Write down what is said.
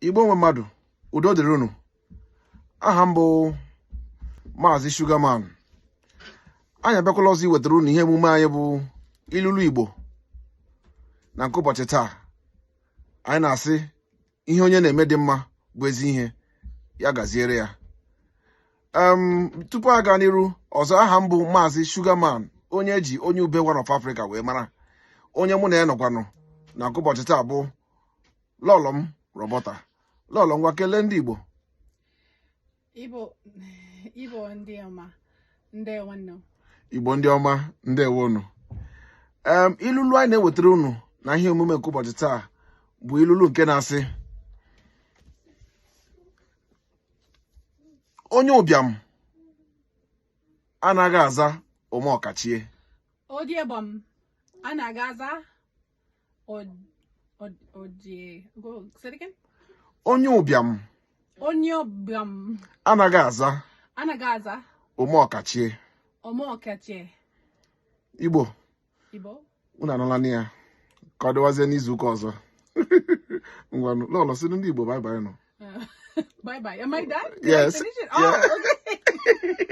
Igbo nwe mmadụ, udo dịrị unu. Aha m bụ Maazị Sugarman. Anyị abịakwala ọzọ iwetara unu ihe emume anyị bụ ilulu Igbo na nke ụbọchị taa. Anyị na-asị ihe onye na-eme dị mma bụ ezi ihe, ya gaziere ya. Tupu a gaa n'iru ọzọ, aha m bụ Maazị Sugarman, onye eji onye ube one of Africa wee mara. Onye mụ na ya nọkwanụ na nke ụbọchị taa bụ lọlọ m Roberta. Lọlọ, ngwa kelee ndị Igbo. Igbo ndị ọma, ndewonụ. Igbo ndị ọma, ndewonụ. Ilulu anyị na-ewetara unu na ihe omume nke ụbọchị taa bụ ilulu nke na-asị onye ụbịam anaghị aza omeọkachie. Onye ụbịam anaghị aza go say it again. Onye ụbịam Onye ụbịam anaghị aza anaghị aza omeọkachie. Omeọkachie. Igbo, Igbo, unu anụla ya, ka ọ dịwazie n'izu ụka ọzọ. Ngwanụ lọlọ, sịrị ndị Igbo bye bye nụ. Bye bye. Am I done? Did I Yes. finish it? Oh, Yeah. okay.